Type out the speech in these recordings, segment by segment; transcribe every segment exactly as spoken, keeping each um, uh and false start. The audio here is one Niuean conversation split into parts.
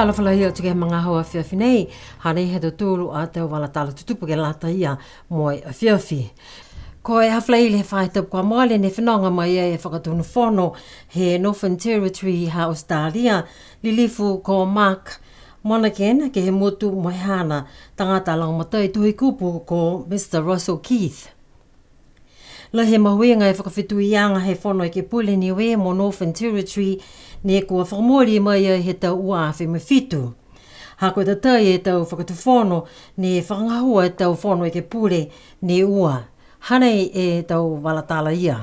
Fakaalofa lahi atu ke he magaaho afiafi nei, hanei he tau tolu a tau vala tala tutupu ke lata ia mo e afiafi. Ko e aho Falaile he faahi tapu kua mole ne fenoga mai ai e Fakatonu Fono he Northern Territory ha Australia, Lilifu ko Mark Monaghan ke he motu mo e haana tagata lagomatai tohi kupu ko Mr Russell Keith. Lahi e mahuiga e fakafetuiaga he Fono Ekepule Niue mo Northern Territory, ne kua fakamooli mai ai he tau ua afe mo e fitu. Ha ko e tatai e tau fakatufono ne fakagahua e tau Fono Ekepule ne ua. Hanei e tau vala tala ia.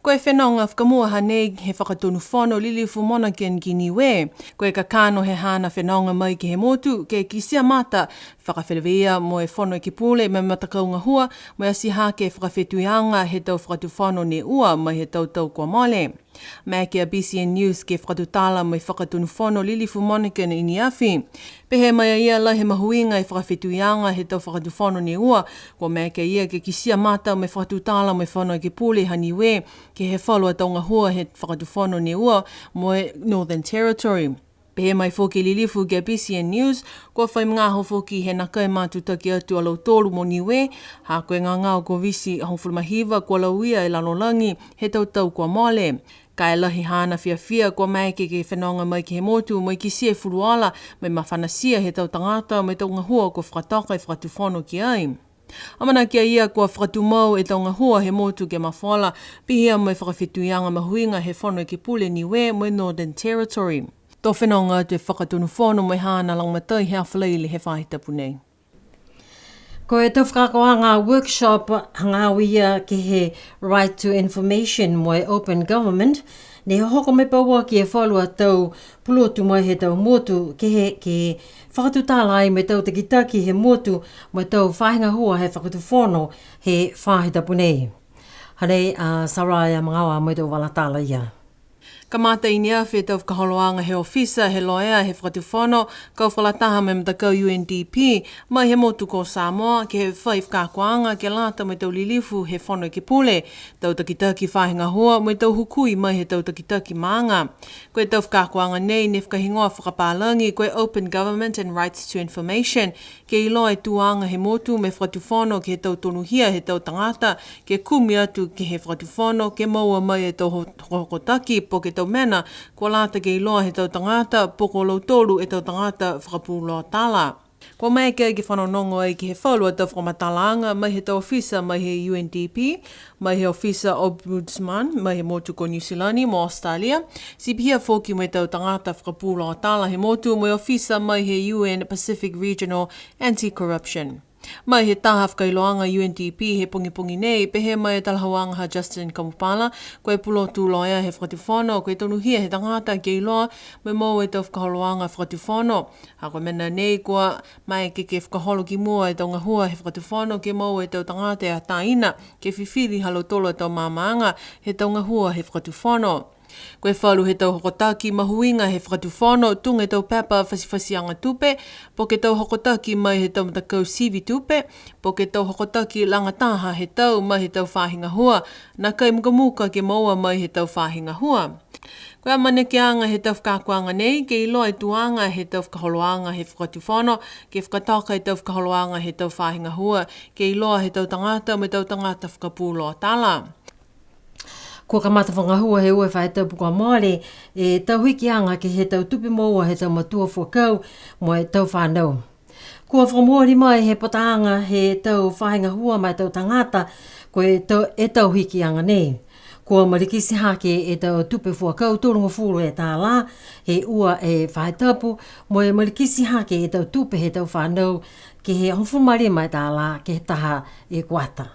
Ko e fenoga fakamua hanei he Fakatonu Fono Lilifu Monaghan ki Niue. Ko e kakano he haana fenoga mai ke he motu, ke kitia mata fakafeleveia mo e Fono Ekepule mo e matakau gahua, mo e ati hake e fakafetuiaga he tau fakatufono ne ua mai he tau tau kua mole. Maeke a B C N News ke fakatutala mo e Fakatonu Fono Lilifu Monaghan i ne afi. Pehē mai a ia lahi e mahuiga e fakafetuiaga he tau fakatufono ne ua, kua maeke a ia ke kitia mata mo e fakatutala mo e Fono Ekepule ha Niue, ke he falu a tau gahua he fakatufono ne ua mo e Northern Territory. Pehē mai foki e Lilifu ki a B C N News, kua fai magaaho foki he nākai matutaki atu a lautolu mo Niue, ha ko e gagao Koviti hogofulu ma hiva kua lauia e lalolagi he tau tau kua mole. Ka e lahi haana fiafia kua maeke ke fenoga mai ke he motu mo e kitia e fulufuluola, mo e mafanatia he tau tagata mo e tau gahua kua fakatoka e fakatufono ki ai. Amanaki a ia kua fakatumau e tau gahua he motu ke mafola, pihia mo e fakafetuiaga mahuiga he Fono Ekepule Niue mo e Northern Territory. To fenoga atu e Fakatonu Fono mo e haana lagomatai he aho Falaile he faahi tapu nei. Ko e tau fakaakoaga workshop hagaao ia ke he Right to Information mo e Open Government, ne hohoko mai pauaki e falu a tau pulotu mai he tau motu ke he, ke fakatutala ai mo e tau takitaki he motu mo e tau faahi gahua he fakatufono he faahi tapu nei. Hanei a Saraia Magaoa mo e tau vala tala ia. Kamata i ne afi e tau fakaholoaga he ofisa he loea he fakatufono, kau fakalataha mo e matakau U N D P, mai he motu ko Samoa, ke he fai fakaakoaga ke lata mo e tau lilifu he Fono Ekepule, tau takitaki faahi gahua, mo e tau hukui mai he tau takitaki maaga. Ko e tau fakaakoaga nei ne fakahigoa fakapālagi ko e Open Government and Rights to Information, ke iloa e tuaga he motu mo e fakatufono ke he tau tonuhia he tau tagata, ke kumi atu ke he fakatufono, ke moua mai e tau ho-, hokotaki, po ke tau mena, kua lata ke iloa he tau tagata, po ko lautolu e tau tagata fakapuloa tala. Kua maeke ai ke fanogonogo ai ke he falu a tau fakamatalaaga mai he tau ofisa mai he U N D P, mai he ofisa Ombudsman, mai he motu ko Niu Silani mo Australia, ti pihia foki mo e tau tagata fakapuloa tala he motu mo e ofisa mai he U N Pacific Regional Anti-Corruption. Mai he taha fakailoaga U N D P he pogipogi nei, pehē mai e talahauaga ha Justin Kamupala, ko e pulotu loea he fakatufono, ko e tonuhia he tagata ke iloa mo e moua e tau fakaholoaga fakatufono. Ha ko e mena nei kua maeke ke fakaholo ki mua e tau gahua he fakatufono ke moua e tau tagata e ataina, ke fifili ha lautolu a tau maamaaga he tau gahua he fakatufono. Ko e falu he tau hokotaki mahuiga he fakatufono, tuga e tau pepa fatifatiaga tupe, po ke tau hokotaki mai he tau matakau sivi tupe, po ke tau hokotaki lagataha he tau mai he tau faahi gahua, nākai mukamuka ke moua mai he tau faahi gahua. Ko e amanakiaga he tau fakaakoaga nei, ke iloa e tuaga he tau fakaholoaga he fakatufono, ke fakatoka e tau fakaholoaga he tau faahi gahua, ke iloa he tau tagata mo e tau tagata fakapuloa tala. Kua kamata fakagahua he ua e faahi tapu kua mole e tau hikiaga ke he tau tupe moua he tau matua fuakau mo e tau fanau. Kua fakamooli mai he pataaga he tau faahi gahua ma e tau tagata, ko e tau, e tau hikiaga nei. Kua malikiti hake e tau tupe fuakau tolugofulu e tālā he ua e faahi tapu, mo e malikiti hake e tau tupe he tau fanau ke he hogofulu ma lima e tālā ke he taha e kuata.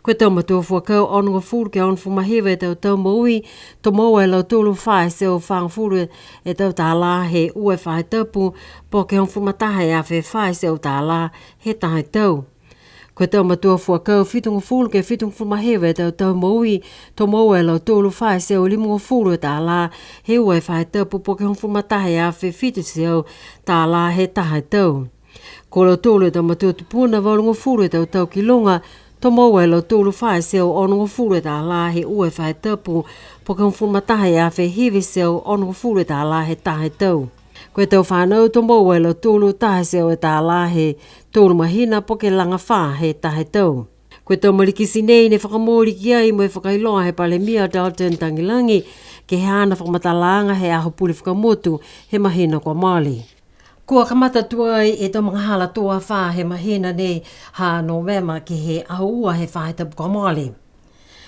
Ko e tau matua fuakau onogofulu ke onogofulu ma hiva e tau tau moui, to moua e lautolu fā e teau fāgofulu e tau tālā he ua e faahi tapu, po ke hogofulu ma taha e afe fā e teau tālā he taha e tau. Ko e tau matua fuakau fitugofulu ke fitugofulu ma hiva e tau tau moui, to moua e lautolu fā e teau limagofulu e tālā he ua e faahi tapu, po ke hogofulu ma taha e afe fitu e teau tālā he taha e tau. Ko lautolu e tau matua tupuna valugofulu e tau tau ki luga, to moua e lautolu fā e teau onogofulu e tālā he ua e faahi tapu, po ke hogofulu ma taha e afe hiva e teau onogofulu e tālā he taha e tau. Ko e tau fānau to moua e lautolu taha e teau e tālā he tolu mahina po ke laga fā he taha e tau. Ko e tau malikiti nei ne fakamooli ki ai mo e fakailoa he Palemia Dalton Tagelagi, ke he haana fakamatalaaga he Aho Pule Fakamotu he mahina kua mole. Kua kamata tuai e tau magahala tō afā he mahina nei ha Novema ke he aho ua he faahi tapu kua mole.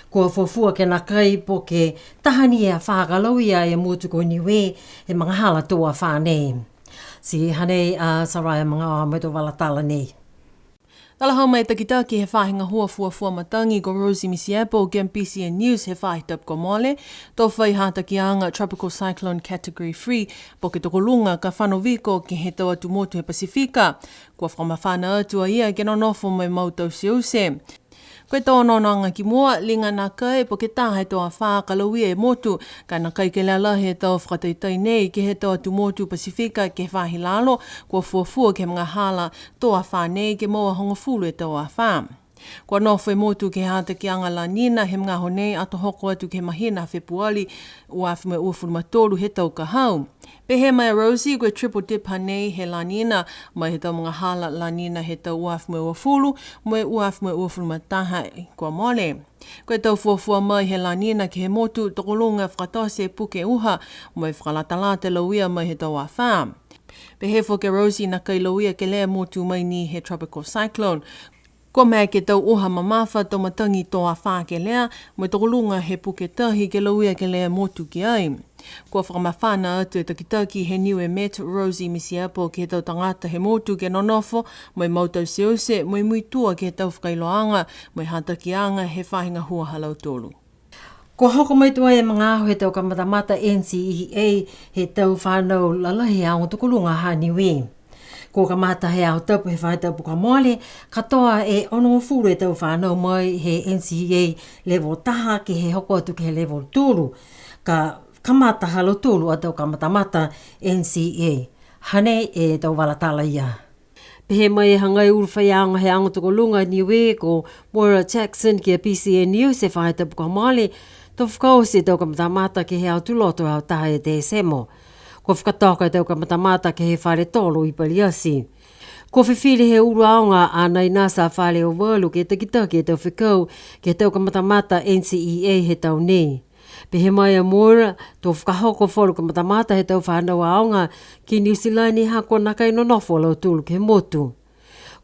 Kua fuafua ke nākai po ke taha ni e afā ka lauia e motu ko Niue he magahala tō afā nei. Ti hanei a Saraia Magaoa mo e tau vala tala nei. Talahau mai e takitaki he faahi gahua fuafua matagi ko Rosie Mitiepo ke he B C N News he faahi tapu kua mole, to fai hatakiaga Tropical Cyclone Category three, po ke tokoluga ka fano viko ke he tau atu motu he Pasifika. Kua fakamafana atu a ia ke nonofo mo e mau tauteute. Ko e tau onoonoaga ki mua, liga nākai po ke taha e tau afā ka lauia e motu, ka e nākai kelea lahi e tau fakataitai nei ke he tau atu motu Pasifika ke he faahi lalo, kua fuafua ke he magahala tō afā nei ke moua hogofulu e tau afā. Kua nofo e motu ke he hatakiaga La Nina he magaaho nei ato hoko atu ke he mahina Fepuali, ua afe mo e uafulu ma tolu he tau ka hau. Pehē mai a Rosie, ko e triple dip hanei he La Nina, mai he tau magahala La Nina he tau ua afe mo e uafulu, mo e ua afe mo e uafulu ma taha kua mole. Ko e tau fuafua mai he La Nina ke he motu, tokoluga fakatote e puke uha, mo e fakalatalata e lauia mai he tau afā. Pehē foki a Rosie nākai lauia kelea e motu mai ni he tropical cyclone. Kua maeke e tau uha mamafa to matagi tō afā kelea, mo e tokoluga he puke tahi ke lauia kelea e motu ki ai. Kua fakamafana atu e takitaki he Niue Met, Rosie Mitiepo, ke he tau tagata he motu ke nonofo, mo e mau tauteute, mo e muitua ke he tau fakailoaaga, mo e hatakiaga he faahi gahua ha lautolu. Kua hoko mai tuai e magaaho he tau kamatamata N C E A he tau fānau lalahi he aoga tokoluga ha Niue. Kua kamata he Aho Tapu he faahi tapu kua mole, katoa e onogofulu e tau fānau mai he N C E A level taha ke he hoko atu ke he level tolu. Ka kamata ha lautolu a tau kamatamata N C E A. Hanei e tau vala tala ia. Pehē mai e hagai ulu faiaoga he aoga tokoluga Niue ko Moira Jackson ki a B C N News he faahi tapu kua mole, to fakaoti e tau kamatamata ke he Aho Tuloto he aho taha e Tesemo. Kua fakatoka e tau kamatamata ke he fale tolo i Paliati. Kua fifili he ulu aoga a Nainasa Faleovalu ke takitaki e tau fekau ke he tau kamatamata N C E A he tau nei. Pehē mai a Moira, to fakahoko falu kamatamata he tau fānau aoga ki Niu Silani ha kua nākai nonofo a lautolu ke he motu.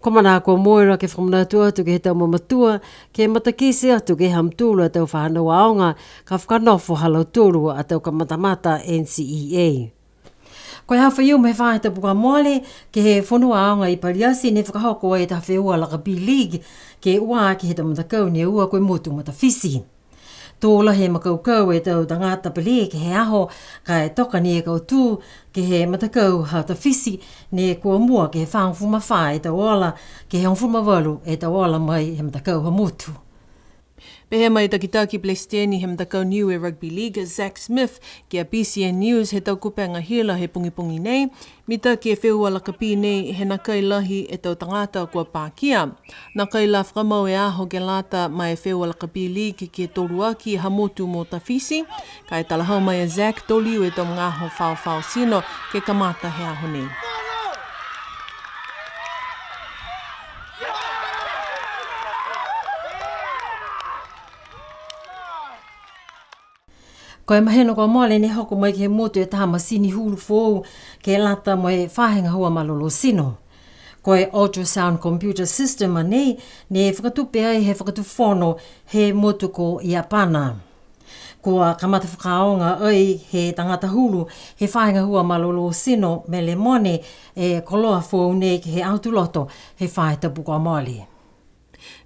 Kua manako a Moira ke fakamanatu atu ke he tau mamatua, ke matakite atu ke he ha mutolu a tau fānau aoga, ka fakanofo ha lautolu a tau kamatamata N C E A. Ko e Aho Faiumu he faahi tapu kua mole, ke he fonua aoga i Paliati ne fakahoko ai e taha feua Lakapi League, ke ua aki he tau matakau ne ua ko e motu mo Fisi. Tō lahi e makaukau e tau tagata pele ke he aho, ka e toka ni e kautū ke he matakau ha Fisi, ne kua mua ke he fāgofulu ma fā e tau ola, ke he hogofulu ma valu e tau ola mai he matakau ha motu. Pehē mai e takitaki Pelesiteni he matakau Niue Rugby League, Zac Smith, ki a B C N News he tau kupega hila he pogipogi nei, mitaki e feua lakapi nei he nākai lahi e tau tagata kua pakia. Nākai la fakamau e aho ke lata ma e feua lakapi league ke tolu aki ha motu mo Fisi, ka e talahau mai a Zac to liu e tau magaaho faofao tino ke kamata he aho nei. Ko e mahina kua mole ne hoko mai ke he motu e taha masini hulu foou ke lata mo e faahi gahua malolō tino. Ko e ultrasound computer system a nei, ne fakatupe ai he fakatufono he motu ko Iapana. Kua kamata fakaaoga ai he tagata hulu he faahi gahua malolō tino Mele Mone e koloa foou nei ke he Aho Tuloto he faahi tapu kua mole.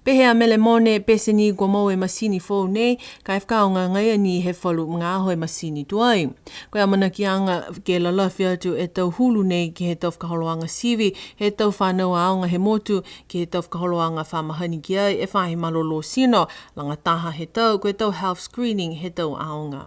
Pehē a Mele Mone, pete ni kua moua e masini foou nei, ka e fakaaoga agaia ni he falu magaaho e masini tuai. Ko e amanakiaga ke lalafi atu e tau hulu nei ke he tau fakaholoaga sivi he tau fanau aoga he motu, ke he tau fakaholoaga fa mahani ki ai e faahi malolō tino, lagataha he tau, ko e tau health screening he tau aoga.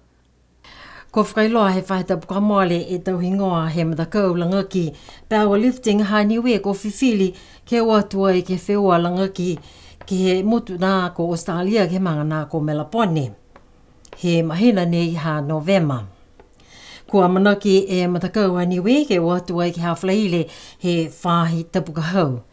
Kua fakailoa he faahi tapu kua mole e tau higoa he matakau lagaki powerlifting ha Niue kua fifili ke o atu ai ke he feua lagaki ke he motu nā ko Australia ke he maaga nā ko Melbourne he mahina nei ha Novema. Kua amanaki e matakau a Niue ke o atu ai ke he Falaile he faahi tapu ka hau.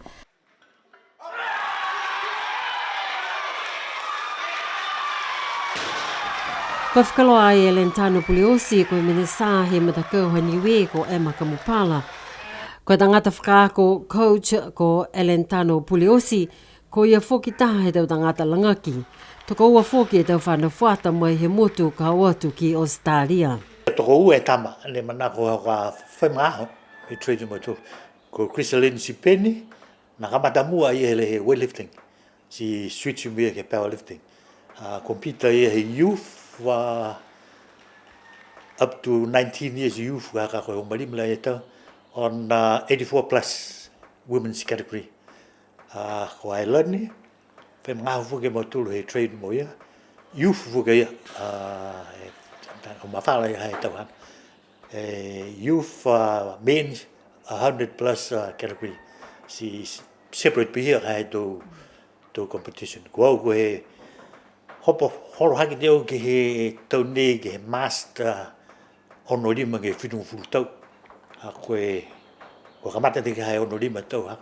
Kua fakailoa ai e Lentano Puleosi, ko e minisitā he matakau ha Niue ko Emma Kamupala. Ko e tagata fakaako, coach, ko Lentano Puleosi, ko ia foki taha he tau tagata lagaki. Tokoua foki e tau fanau fuata mai he motu ka o atu ki Australia. Tokoua e tama, ne manako ha kua fai magaaho, he training mo e tolu. Ko Chrisalyn Sipeni, ne kamata mua ia he weightlifting. Ti switch mai ke powerlifting. Uh, compete ia he youth, uh, up to nineteen years youth, ka ko e hogofulu ma lima e tau, on, uh, eighty-four plus women's category. Uh, ko Ailani, fai magaaho foki a mautolu he train mo ia. Youth foki ia, uh, e, ko Mafala ia he tau hana. E, youth, uh, men's, a hundred plus, uh, category. Ti, ti separate pihia ka he tau, tau competition. Ko au ko e hopo holo hake au ke he tau nei ke he master ono lima ke he fitugofulu tau. Ha ko e, kua kamata ke he ono lima tau ha.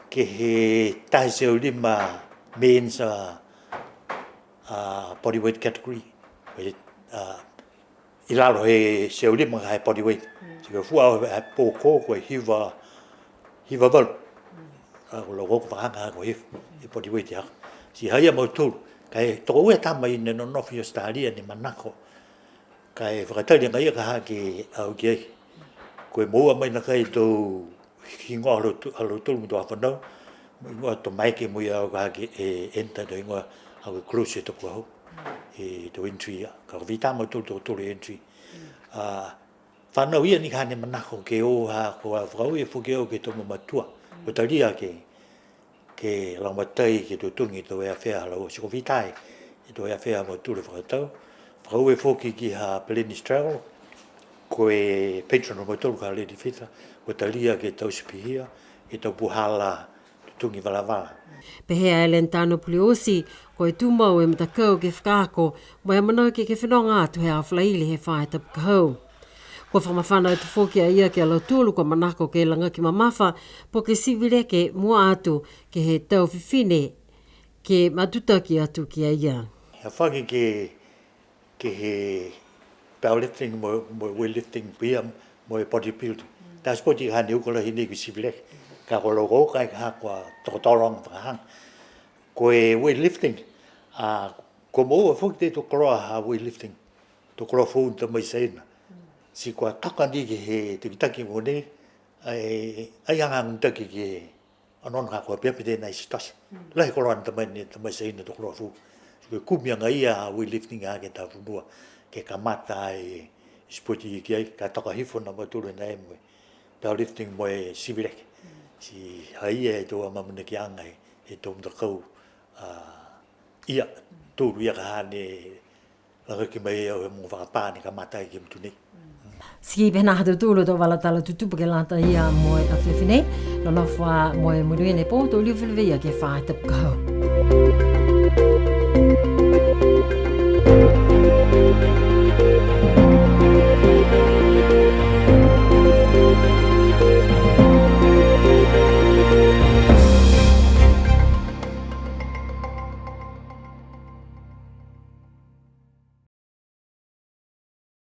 Ke he taha e teau lima men's, uh, uh, body weight category. Ko e, uh, i lalo he teau lima ka he body weight. Mm. Ti ko e fua he pō ko, ko e hiva, hiva valu. Mm. A, ko e lau ko e fakahagahaga ko e hiva, he body weight ha. Ti ha ia a mautolu, ka e tokoua e tama ne nonofo i Australia ne manako. Ka e fakatali agaia ka ha ke au ki ai. Ko e moua mai nakai e tau higoa ha lautolu, ha lautolu mo e tau fanau. Mo e higoa to mai ke mo ia au ka ha ke e enter to higoa ha ko e close e tau ka hau. E tau entry ia. Ka ko e vihi a mautolu to tolu e entry. A, fanau ia ni ka ne manako ke o ha ko e fakaaue foki au ke he tau mamatua. Ko e talia ke, ke lagomatai ke totogi e tau airfare ha laua. Ti ko e vihi e tau airfare ha mautolu he fakatau. Fakaaue foki ki ha Peleni's Travel. Ko e patron ha mautolu ko Lady Fita. Ko e talia ke taute pihia, ke he tau puhala totogi valavala. Pehē a Lentano Puleosi, ko e tumau e matakau ke fakaako, mo e amanaki ke fenoga atu he Falaile he faahi tapu ka hau. Kua fakamafana atu foki a ia ki a lautolu kua manako ke lagaki mamafa, po ke sivi leke mua atu ke he tau fifine ke matutaki atu ki a ia. He faki ke, ke he powerlifting mo, mo weightlifting pihia mo e bodybuilding. Tau sport ia ha ne uka lahi nei ke sivi leke. Ka ko e lau ko e ka ha kua tokotolo fakahagahaga. Ko e weightlifting, a, kua moua foki e tau koloa ha weightlifting. Tau koloa foou ne ta mai Saina. Ti kua toka ni ke he takitaki mo nei, ai, ai aga mitaki ke he onoono ka ko e apiapi tēnā i Sitosa. Mm. Lahi koloa ne ta mai, ne ta mai Saina tau koloa foou. Ti ko e kumi agaia a weightlifting ha ke he tau fonua, ke kamata e sport ia ki ai, ka toka hifo a mautolu nai mo e powerlifting mo e sivi leke. Mm. Ti ha ia e tau amaamanakiaga he, he tau matakau, a, ia, tolu ia ka ha ne lagaki mai au he mogo fakapā ne kamata ai ke he motu nei. Ti pihia ha tautolu a tau vala tala tutupu ke lata ia mo e afiafi nei, nonofo ā mo e monuina e pō, to liu feleveia ke he faahi tapu ka hau.